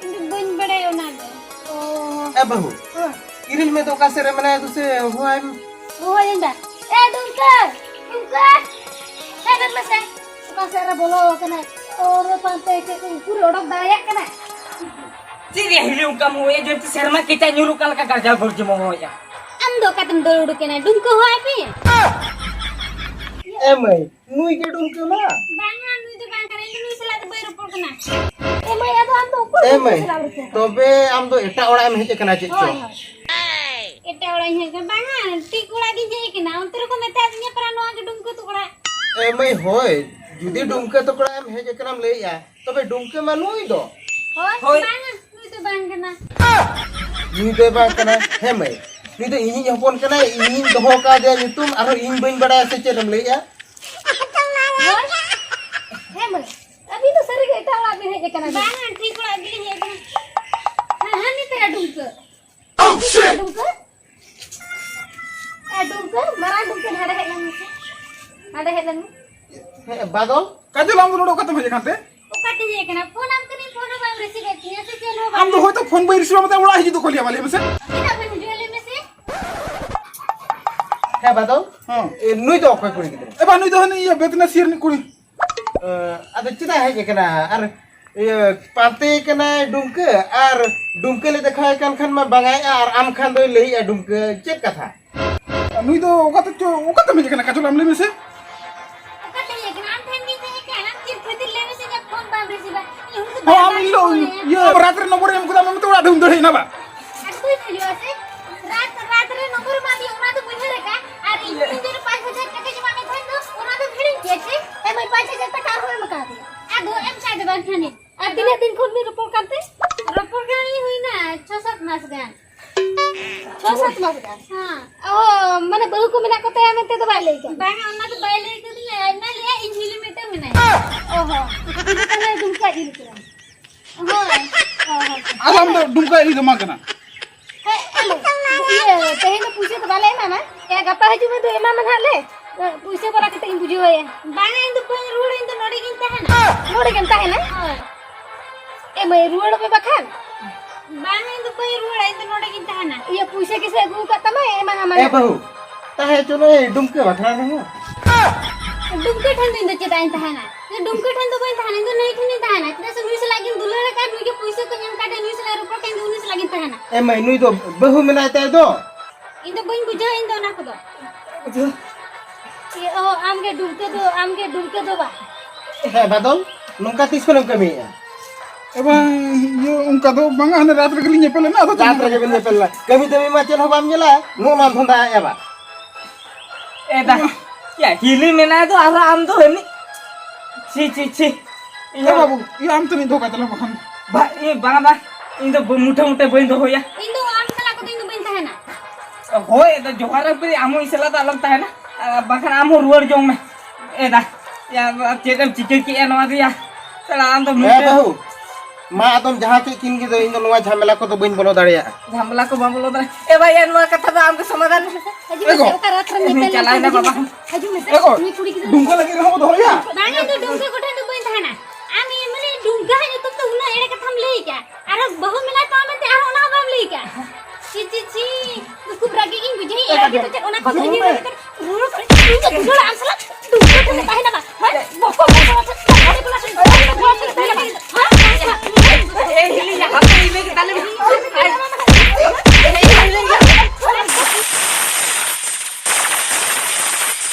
ᱤᱧ ᱫᱚ ᱵᱟᱹᱧ ᱵᱟᱲᱟᱭᱟ ᱚᱱᱟ ᱫᱚ᱾ ᱚ᱾ ᱮ ᱵᱟᱹᱦᱩ, ᱦᱮᱸ᱾ ᱤᱨᱤᱞ ᱢᱮ ᱫᱚ ᱚᱠᱟ ᱥᱮᱫ ᱨᱮ ᱢᱮᱱᱟᱭᱟ ᱫᱩᱥᱮ ᱦᱚᱦᱚᱣᱟᱭ ᱢᱮ᱾ ᱦᱚᱦᱚᱭᱟᱹᱧ ᱵᱟ᱾ ᱮ ᱰᱩᱢᱠᱟᱹ, ᱰᱩᱢᱠᱟᱹ, ᱦᱮᱡ ᱞᱮᱱ ᱢᱮᱥᱮ᱾ ᱚᱠᱟ ᱥᱮᱫ ᱨᱮ ᱵᱚᱞᱚ ᱟᱠᱟᱱᱟᱭ? ᱚ, ᱚᱱᱟ ᱯᱟᱱᱛᱮ ᱪᱮᱫ ᱠᱚ ᱩᱠᱩᱨ ᱚᱰᱚᱠ ᱫᱟᱲᱮᱭᱟᱜ ᱠᱟᱱᱟ? ᱪᱮᱫ ᱭᱟ ᱦᱤᱞᱤ ᱚᱱᱠᱟᱢ ᱦᱚᱦᱚᱭᱟ ᱡᱮ ᱥᱮᱨᱢᱟ ᱠᱮᱪᱟᱜ ᱧᱩᱨᱩᱜ ᱠᱟᱱ ᱞᱮᱠᱟ ᱜᱟᱨᱡᱟᱣ ᱜᱚᱨᱡᱚᱢ ᱦᱚᱦᱚᱭᱟ? ᱟᱢ ᱫᱚ ᱚᱠᱟᱛᱮᱢ ᱫᱟᱹᱲ ᱩᱰᱩᱠ ᱮᱱᱟ? ᱰᱩᱢᱠᱟᱹ ᱦᱚᱦᱚᱣᱟᱭ ᱯᱮ᱾ ᱮ ᱢᱟᱹᱭ, ᱱᱩᱭ ᱜᱮ ᱰᱩᱢᱠᱟᱹ ᱢᱟ᱾ ᱵᱟᱝᱟ, ᱱᱩᱭ ᱫᱚ ᱵᱟᱝ ᱠᱟᱱᱟᱭ, ᱤᱧ ᱫᱚ ᱱᱩᱭ ᱥᱟᱞᱟᱜ ᱫᱚ ᱵᱟᱹᱧ ᱨᱚᱯᱚᱲ ᱠᱟᱱᱟ᱾ ᱮ ᱢᱟᱹᱭ, ᱟᱫᱚ ᱟᱢ ᱫᱚ ᱚᱠᱚᱭ ᱮ ᱰᱩᱢᱠᱟᱹ ᱢᱟᱹᱭ, ᱥᱟᱞᱟᱜ ᱮᱢ ᱨᱚᱯᱚᱲ ᱠᱟᱱᱟ? ᱛᱚᱵᱮ ᱟᱢ ᱫᱚ ᱮᱴᱟᱜ ᱚᱲᱟᱜ ᱮᱢ ᱦᱮᱡ ᱟᱠᱟᱱᱟ ᱪᱮᱫ ᱪᱚ? ᱦᱳᱭ, ᱦᱳᱭ᱾ ᱮᱴᱟᱜ ᱚᱲᱟᱜ ᱤᱧ ᱦᱮᱡ ᱟᱠᱟᱱᱟ? ᱵᱟᱝᱟ, ᱴᱷᱤᱠ ᱚᱲᱟᱜ ᱜᱤᱧ ᱦᱮᱡ ᱟᱠᱟᱱᱟ᱾ ᱚᱱᱛᱮ ᱨᱮᱠᱚ ᱢᱮᱛᱟᱫᱤᱧᱟ ᱯᱟᱨᱟ ᱱᱚᱣᱟ ᱜᱮ ᱰᱩᱢᱠᱟᱹ ᱛᱟᱠᱚ ᱚᱲᱟᱜ᱾ ᱮ ᱢᱟᱹᱭ, ᱦᱳᱭ, ᱡᱩᱫᱤ ᱰᱩᱢᱠᱟᱹ ᱛᱟᱠᱚ ᱚᱲᱟᱜ ᱮᱢ ᱦᱮᱡ ᱟᱠᱟᱱᱟᱢ ᱞᱟᱹᱭᱮᱜᱼᱟ, ᱛᱚᱵᱮ ᱰᱩᱢᱠᱟᱹ ᱢᱟ ᱱᱩᱭ ᱫᱚ᱾ ᱦᱳᱭ, ᱦᱳᱭ᱾ ᱵᱟᱝᱟ, ᱱᱩᱭ ᱫᱚ ᱵᱟᱝ ᱠᱟᱱᱟ᱾ ᱱᱩᱭ ᱫᱚᱭ ᱵᱟᱝ ᱠᱟᱱᱟ᱾ ᱦᱮᱸ ᱢᱟᱹᱭ, ᱱᱩᱭ ᱫᱚ ᱤᱧᱤᱡ ᱦᱚᱯᱚᱱ ᱠᱟᱱᱟᱭ, ᱤᱧᱤᱧ ᱫᱚᱦᱚ ᱠᱟᱫᱮᱭᱟ ᱧᱩᱛᱩᱢ, ᱟᱨᱦᱚᱸ ᱤᱧ ᱵᱟᱹᱧ ᱵᱟᱲᱟᱭᱟ ᱥᱮ ᱪᱮᱫ ᱮᱢ ᱞᱟᱹᱭᱮᱜᱼᱟ? ᱦᱳᱭ᱾ ᱦᱮᱸ ᱢᱟᱹᱭ, ᱟᱹᱵᱤᱱ ᱫᱚ ᱥᱟᱹᱨᱤ ᱜᱮ ᱮᱴᱟᱜ ᱚᱲᱟᱜ ᱵᱤᱱ ᱦᱮᱡ ᱟᱠᱟᱱᱟ ᱵᱤᱱ᱾ ᱵᱟᱝᱟ, ᱴᱷᱤᱠ ᱚᱲᱟᱜ ᱜᱮᱞᱤᱧ ᱦᱮᱡ ᱟᱠᱟᱱᱟ᱾ ᱦᱮᱸ, ᱦᱮᱸ, ᱱᱤᱛ ᱨᱮ ᱰᱩᱢᱠᱟᱹ᱾ ᱰᱩᱢᱠᱟᱹ? ᱮ, ᱰᱩᱢᱠᱟᱹ, ᱢᱟᱨᱟᱝ ᱰᱩᱢᱠᱟᱹ, ᱱᱚᱰᱮ ᱦᱮᱡ ᱞᱮᱱ ᱢᱮᱥᱮ᱾ ᱱᱚᱰᱮ ᱦᱮᱡ ᱞᱮᱱ ᱢᱮ᱾ ᱦᱮᱸ, ᱵᱟᱫᱚᱞ? ᱠᱟᱡᱚᱞ, ᱟᱢ ᱫᱚ ᱱᱚᱰᱮ ᱚᱠᱟᱛᱮᱢ ᱦᱮᱡ ᱟᱠᱟᱱ ᱛᱮ? ᱚᱠᱟᱛᱮᱧ ᱦᱮᱡ ᱟᱠᱟᱱᱟ? ᱯᱷᱳᱱ ᱟᱢ ᱠᱟᱹᱱᱟᱹᱧ, ᱯᱷᱳᱱ ᱦᱚᱸ ᱵᱟᱢ ᱨᱤᱥᱤᱵᱷ ᱮᱫ ᱛᱤᱧᱟᱹ, ᱥᱮ ᱪᱮᱫ ᱦᱚᱸ ᱵᱟᱢ ᱟᱢ ᱫᱚ ᱦᱚᱭᱛᱚ ᱯᱷᱳᱱ ᱵᱟᱹᱧ ᱨᱤᱥᱤᱵᱷ ᱟᱢ ᱛᱮ ᱚᱲᱟᱜ ᱦᱤᱡᱩᱜ ᱫᱚ ᱠᱷᱚᱞᱤᱭᱟ ᱵᱟᱞᱮ ᱢᱮᱥᱮ᱾ ᱪᱮᱫᱟᱜ ᱵᱟᱹᱧ ᱦᱤᱡᱩᱜᱼᱟ, ᱞᱟᱹᱭ ᱢᱮᱥᱮ? ᱦᱮᱸ, ᱵᱟᱫᱚᱞ? ᱦᱮᱸ᱾ ᱮ, ᱱᱩᱭ ᱫᱚ ᱚᱠᱚᱭ ᱠᱩᱲᱤ ᱜᱤᱫᱽᱨᱟᱹ? ᱮ ᱵᱟ, ᱱᱩᱭ ᱫᱚ ᱦᱟᱹᱱᱤ ᱤᱭᱟᱹ ᱵᱮᱛᱱᱟ ᱥᱤᱭᱟᱹᱨ ᱨᱤᱱᱤᱡ ᱠᱩᱲᱤ᱾ ᱮ, ᱟᱫᱚ ᱪᱮᱫᱟᱜ ᱦᱮᱡ ᱟᱠᱟᱱᱟ? ᱟᱨ ᱤᱭᱟᱹ, ᱯᱟᱱᱛᱮ ᱠᱟᱱᱟᱭ ᱰᱩᱢᱠᱟᱹ, ᱟᱨ ᱰᱩᱢᱠᱟᱹ ᱞᱮ ᱫᱮᱠᱷᱟᱣᱟᱭ ᱠᱟᱱ ᱠᱷᱟᱱ ᱢᱟ ᱵᱟᱝᱟᱭ, ᱟᱨ ᱟᱢ ᱠᱷᱟᱱ ᱫᱚᱭ ᱞᱟᱹᱭᱮᱜᱼᱟ ᱰᱩᱢᱠᱟᱹ᱾ ᱪᱮᱫ ᱠᱟᱛᱷᱟ? ᱱᱩᱭ ᱫᱚ ᱚᱠᱟᱛᱮ ᱪᱚ, ᱚᱠᱟᱛᱮᱢ ᱦᱮᱡ ᱟᱠᱟᱱᱟ ᱠᱟᱡᱚᱞ, ᱟᱢ ᱞᱟᱹᱭ ᱢᱮᱥᱮ? ᱚᱠᱟᱛᱮᱧ ᱦᱮᱡ ᱟᱠᱟᱱᱟ? ᱟᱢ ᱴᱷᱮᱱ ᱜᱤᱧ ᱦᱮᱡ ᱟᱠᱟᱱᱟ᱾ ᱟᱢ ᱪᱮᱫ ᱠᱷᱟᱹᱛᱤᱨ ᱞᱟᱹᱭ ᱢᱮᱥᱮ, ᱤᱧᱟᱹᱜ ᱯᱷᱳᱱ ᱵᱟᱢ ᱨᱤᱥᱤᱵᱟ? ᱤᱧ ᱩᱱᱤ ᱫᱚ ᱦᱚᱸ, ᱵᱟᱭ ᱟᱢ ᱵᱟᱭ ᱤᱧ ᱫᱚ ᱯᱷᱳᱱ ᱟᱭᱟ᱾ ᱤᱭᱟᱹ ᱨᱟᱛ ᱨᱮ ᱱᱚᱢᱵᱚᱨ ᱮᱢ ᱠᱟᱫᱟ, ᱟᱢ ᱢᱮᱱᱛᱮ ᱚᱲᱟᱜ ᱰᱷᱮᱨ ᱫᱟᱹᱲ ᱦᱮᱡ ᱮᱱᱟ ᱵᱟ? ᱟᱨ ᱵᱟᱹᱧ ᱦᱤᱡᱩᱜᱼᱟ ᱥᱮ? ᱨᱟᱛ, ᱨᱟᱛ ᱨᱮ ᱱᱚᱢᱵᱚᱨ ᱮᱢᱟ ᱫᱤᱭᱟ, ᱚᱱᱟ ᱫᱚ ᱩᱭᱦᱟᱹᱨ ᱟᱠᱟᱫ᱾ ᱟᱨ ᱤᱧ ᱤᱧ ᱫᱚ ᱯᱟᱸᱪ ᱦᱟᱡᱟᱨ ᱴᱟᱠᱟᱧ ᱮᱢᱟᱫ ᱢᱮ ᱛᱟᱦᱮᱸᱫ ᱫᱚ, ᱚᱱᱟ ᱫᱚᱢ ᱦᱤᱲᱤᱧ ᱠᱮᱫ ᱪᱮ? ᱮ ᱢᱟᱹᱭ, ᱯᱟᱸᱪ ᱦᱟᱡᱟᱨ ᱴᱟᱠᱟ ᱟᱨᱦᱚᱸ ᱮᱢ ᱟᱠᱟᱫ ᱫᱤᱭᱟ᱾ ᱟᱫᱚ ᱮᱢ ᱠᱷᱟᱡ ᱫᱚ ᱵᱟᱝ ᱠᱷᱟᱱᱤᱧ᱾ ᱟᱨ ᱛᱤᱱᱟᱹᱜ ᱫᱤᱱ ᱠᱷᱚᱱ ᱵᱤᱱ ᱨᱚᱯᱚᱲ ᱠᱟᱱ ᱛᱮ? ᱨᱚᱯᱚᱲ ᱠᱟᱱᱟᱞᱤᱧ ᱦᱩᱭᱱᱟ ᱪᱷᱚ ᱥᱟᱛ ᱢᱟᱥ ᱜᱟᱱ᱾ ᱪᱷᱚ ᱥᱟᱛ ᱢᱟᱥ ᱜᱟᱱ? ᱦᱮᱸ᱾ ᱚ, ᱢᱟᱱᱮ ᱵᱟᱹᱦᱩ ᱠᱚ ᱢᱮᱱᱟᱜ ᱠᱚ ᱛᱟᱭᱟ ᱢᱮᱱᱛᱮ ᱫᱚ ᱵᱟᱭ ᱞᱟᱹᱭ ᱠᱟᱜ? ᱵᱟᱝᱟ, ᱚᱱᱟ ᱫᱚ ᱵᱟᱭ ᱞᱟᱹᱭ ᱠᱟᱫᱤᱧᱟ, ᱟᱡ ᱢᱟ ᱞᱟᱹᱭᱟ ᱤᱧ ᱦᱤᱞᱤ ᱢᱤᱫᱴᱟᱝ ᱢᱮᱱᱟᱭᱟ᱾ ᱚ ᱦᱚᱸ᱾ ᱩᱱᱤ ᱫᱚ ᱛᱟᱦᱞᱮ ᱫᱩᱢᱠᱟ ᱟᱡ ᱦᱤᱞᱤ ᱠᱟᱱᱟᱭ? ᱦᱳᱭ᱾ ᱚ ᱦᱚᱸ᱾ ᱟᱞᱟᱢ ᱫᱚ ᱰᱩᱢᱠᱟ ᱤᱫᱤ ᱫᱚ ᱵᱟᱝ ᱠᱟᱱᱟ᱾ ᱦᱮᱸ, ᱟᱞᱚ᱾ ᱤᱭᱟᱹ, ᱛᱮᱦᱮᱧ ᱫᱚ ᱯᱩᱭᱥᱟᱹ ᱫᱚ ᱵᱟᱞᱮ ᱮᱢᱟᱢᱟ᱾ ᱮ, ᱜᱟᱯᱟ ᱦᱤᱡᱩᱜ ᱢᱮ, ᱫᱩ ᱮᱢᱟᱢᱟ ᱱᱟᱦᱟᱜ ᱞᱮ᱾ ᱮ, ᱯᱩᱭᱥᱟᱹ ᱵᱟᱞᱟ ᱠᱟᱛᱮ ᱤᱧ ᱵᱩᱡᱷᱟᱹᱣ ᱟᱭᱟ᱾ ᱵᱟᱝᱟ, ᱤᱧ ᱫᱚ ᱵᱟᱹᱧ ᱨᱩᱣᱟᱹᱲᱟ, ᱤᱧ ᱫᱚ ᱱᱚᱰᱮ ᱜᱤᱧ ᱛᱟᱦᱮᱱᱟ᱾ ᱱᱚᱰᱮ ᱜᱮᱢ ᱛᱟᱦᱮᱱᱟ? ᱦᱳᱭ᱾ ᱮ ᱢᱟᱹᱭ, ᱨᱩᱣᱟᱹᱲᱚᱜ ᱢᱮ ᱵᱟᱠᱷᱟᱱ᱾ ᱵᱟᱝᱟ, ᱤᱧ ᱫᱚ ᱵᱟᱹᱧ ᱨᱩᱣᱟᱹᱲᱟ, ᱤᱧ ᱫᱚ ᱱᱚᱰᱮ ᱜᱤᱧ ᱛᱟᱦᱮᱱᱟ᱾ ᱤᱭᱟᱹ, ᱯᱩᱭᱥᱟᱹ ᱠᱤᱥᱟᱹ ᱟᱹᱜᱩ ᱟᱠᱟᱫ ᱛᱟᱢᱟ, ᱮᱢᱟᱦᱟᱢᱟ ᱮ ᱱᱟᱦᱟᱜ᱾ ᱵᱟᱹᱦᱩ, ᱛᱟᱦᱮᱸ ᱦᱚᱪᱚ ᱱᱚᱜᱼᱚᱭ ᱰᱩᱢᱠᱟᱹ ᱵᱟᱠᱷᱨᱟ ᱨᱮᱦᱚᱸ᱾ ᱰᱩᱢᱠᱟᱹ ᱴᱷᱮᱱ ᱫᱚ ᱤᱧ ᱫᱚ ᱪᱮᱫᱟᱜ ᱤᱧ ᱛᱟᱦᱮᱱᱟ? ᱤᱧ ᱫᱚ ᱰᱩᱢᱠᱟᱹ ᱴᱷᱮᱱ ᱫᱚ ᱵᱟᱹᱧ ᱛᱟᱦᱮᱱᱟ, ᱤᱧ ᱫᱚ ᱱᱩᱭ ᱴᱷᱮᱱᱤᱧ ᱛᱟᱦᱮᱱᱟ᱾ ᱪᱮᱫᱟᱜ ᱥᱮ ᱱᱩᱭ ᱥᱟᱞᱟᱜ ᱜᱤᱧ ᱫᱩᱞᱟᱹᱲ ᱟᱠᱟᱫ, ᱱᱩᱭ ᱜᱮ ᱯᱩᱭᱥᱟᱹ ᱠᱚᱧ ᱮᱢ ᱟᱠᱟᱫ, ᱱᱩᱭ ᱥᱟᱞᱟᱜ ᱨᱚᱯᱚᱲ ᱠᱟᱱ, ᱩᱱᱤ ᱥᱟᱞᱟᱜ ᱜᱤᱧ ᱛᱟᱦᱮᱱᱟ᱾ ᱮ ᱢᱟᱹᱭ, ᱱᱩᱭ ᱫᱚ ᱵᱟᱹᱦᱩ ᱢᱮᱱᱟᱭ ᱛᱟᱭ ᱫᱚ᱾ ᱤᱧ ᱫᱚ ᱵᱟᱹᱧ ᱵᱩᱡᱷᱟᱹᱣᱟ, ᱤᱧ ᱫᱚ ᱚᱱᱟ ᱠᱚᱫᱚ᱾ ᱵᱩᱡᱷᱟᱹᱣ᱾ ᱤᱭᱟᱹ, ᱚ, ᱟᱢ ᱜᱮ ᱰᱩᱢᱠᱟᱹ ᱫᱚ, ᱟᱢ ᱜᱮ ᱰᱩᱢᱠᱟᱹ ᱫᱚ ᱵᱟ᱾ ᱦᱮᱸ, ᱵᱟᱫᱚᱞ, ᱱᱚᱝᱠᱟ ᱛᱤᱥ ᱠᱷᱚᱱᱮᱢ ᱠᱟᱹᱢᱤᱭᱮᱫᱼᱟ? ᱮ ᱵᱟᱝ, ᱤᱭᱟᱹ, ᱚᱱᱠᱟ ᱫᱚ ᱵᱟᱝᱟ, ᱦᱟᱱᱮ ᱨᱟᱛ ᱨᱮᱜᱮ ᱞᱤᱧ ᱧᱮᱯᱮᱞ ᱞᱮᱱᱟ, ᱟᱫᱚ ᱨᱟᱛ ᱨᱮᱜᱮ ᱵᱤᱱ ᱧᱮᱯᱮᱞ ᱞᱮᱱᱟ᱾ ᱠᱟᱹᱢᱤ ᱫᱟᱹᱢᱤ ᱢᱟ ᱪᱮᱫ ᱦᱚᱸ ᱵᱟᱢ ᱧᱮᱞᱟ, ᱱᱚᱜᱼᱚ ᱱᱚᱣᱟ ᱫᱷᱚᱱᱫᱟ ᱮ ᱵᱟ᱾ ᱮ ᱫᱟ, ᱭᱟ, ᱦᱤᱞᱤ ᱢᱮᱱᱟᱭ ᱫᱚ ᱟᱨᱦᱚᱸ ᱟᱢ ᱫᱚ ᱦᱟᱹᱱᱤ᱾ ᱪᱷᱤ, ᱪᱷᱤ, ᱪᱷᱤ᱾ ᱤᱧ ᱮ ᱦᱚᱸ ᱵᱟᱹᱵᱩ, ᱤᱭᱟᱹ, ᱟᱢ ᱛᱮ ᱢᱤᱫ ᱫᱷᱟᱣ ᱠᱟᱛᱮ ᱞᱟᱝ ᱵᱟᱠᱷᱟᱱ᱾ ᱵᱟ, ᱤᱧ ᱵᱟᱝᱟ, ᱵᱟ, ᱤᱧ ᱫᱚ ᱢᱩᱴᱷᱟᱹ ᱢᱩᱴᱷᱟᱹ ᱵᱟᱹᱧ ᱫᱚᱦᱚᱭᱟ᱾ ᱤᱧ ᱫᱚ ᱟᱢ ᱥᱟᱞᱟᱜ ᱠᱚᱫᱚ ᱤᱧ ᱫᱚ ᱵᱟᱹᱧ ᱛᱟᱦᱮᱱᱟ᱾ ᱦᱳᱭ, ᱟᱫᱚ ᱡᱚᱦᱟᱨ ᱟᱢ ᱯᱮ, ᱟᱢ ᱦᱚᱸ ᱤᱧ ᱥᱟᱞᱟᱜ ᱫᱚ ᱟᱞᱚᱢ ᱛᱟᱦᱮᱱᱟ, ᱟᱨ ᱵᱟᱠᱷᱟᱱ ᱟᱢ ᱦᱚᱸ ᱨᱩᱣᱟᱹᱲ ᱡᱚᱝ ᱢᱮ᱾ ᱮ ᱫᱟ, ᱭᱟ, ᱪᱮᱫ ᱮᱢ ᱪᱤᱠᱟᱹ ᱠᱮᱜᱼᱟ ᱱᱚᱣᱟ ᱫᱚ ᱭᱟ? ᱥᱟᱞᱟ, ᱟᱢ ᱫᱚ ᱦᱮᱸ ᱢᱤᱫᱴᱮᱱ ᱵᱟᱹᱦᱩ, ᱢᱟ ᱟᱫᱚᱢ ᱡᱟᱦᱟᱸ ᱠᱮᱫ ᱠᱤᱱ ᱜᱮ, ᱤᱧ ᱫᱚ ᱱᱚᱣᱟ ᱡᱷᱟᱢᱮᱞᱟ ᱠᱚᱫᱚ ᱵᱟᱹᱧ ᱵᱚᱞᱚ ᱫᱟᱲᱮᱭᱟᱜᱼᱟ᱾ ᱡᱷᱟᱢᱮᱞᱟ ᱠᱚ ᱵᱟᱢ ᱵᱚᱞᱚ ᱫᱟᱲᱮᱭᱟᱜᱼᱟ? ᱮ ᱵᱷᱟᱭ, ᱱᱚᱣᱟ ᱠᱟᱛᱷᱟ ᱫᱚ ᱟᱢ ᱜᱮ ᱥᱚᱢᱟᱫᱷᱟᱱ ᱢᱮ᱾ ᱦᱤᱡᱩᱜ ᱢᱮᱥᱮ, ᱮᱜᱳ᱾ ᱚᱠᱟ ᱨᱟᱛ ᱨᱮᱢ ᱧᱮᱯᱮᱞ ᱞᱮᱱᱟ? ᱪᱟᱞᱟᱣᱮᱱᱟ ᱦᱤᱡᱩᱜ ᱵᱟᱵᱟ᱾ ᱢᱮᱥᱮ, ᱦᱤᱡᱩᱜ ᱢᱮᱥᱮ, ᱮᱜᱳ᱾ ᱩᱱᱤ ᱠᱩᱲᱤ ᱜᱤᱫᱽᱨᱟᱹ ᱰᱩᱝᱜᱟᱹ ᱞᱟᱹᱜᱤᱫ ᱨᱮᱦᱚᱸ ᱵᱚ ᱫᱚᱦᱚᱭᱟ᱾ ᱵᱟᱝ, ᱤᱧ ᱫᱚ ᱰᱩᱝᱜᱟᱹ ᱠᱚ ᱴᱷᱮᱱ ᱫᱚ ᱵᱟᱹᱧ ᱛᱟᱦᱮᱱᱟ᱾ ᱟᱢ ᱮᱢᱱᱤ ᱰᱩᱝᱜᱟᱹ ᱦᱟᱜ ᱧᱩᱛᱩᱢ ᱛᱮ ᱩᱱᱟᱹᱜ ᱮᱲᱮ ᱠᱟᱛᱷᱟᱢ ᱞᱟᱹᱭ ᱠᱮᱜᱼᱟ᱾ ᱟᱨ ᱵᱟᱹᱦᱩ ᱢᱮᱱᱟᱭ ᱛᱟᱢᱟ ᱢᱮᱱᱛᱮ ᱟᱨᱦᱚᱸ ᱚᱱᱟ ᱦᱚᱸ ᱵᱟᱢ ᱞᱟᱹᱭ ᱠᱮᱜᱼᱟ᱾ ᱪᱷᱤ, ᱪᱷᱤ, ᱪᱷᱤ᱾ ᱠᱷᱩᱵ ᱨᱟᱹᱜᱤ ᱜᱤᱧ ᱵᱩᱡᱷᱟᱹᱣᱮᱫᱼᱟ᱾ ᱮ, ᱟᱹᱰᱤ ᱯᱟᱪᱮᱫ ᱚᱱᱟ ᱠᱚ ᱫᱩᱨ ᱢᱮ᱾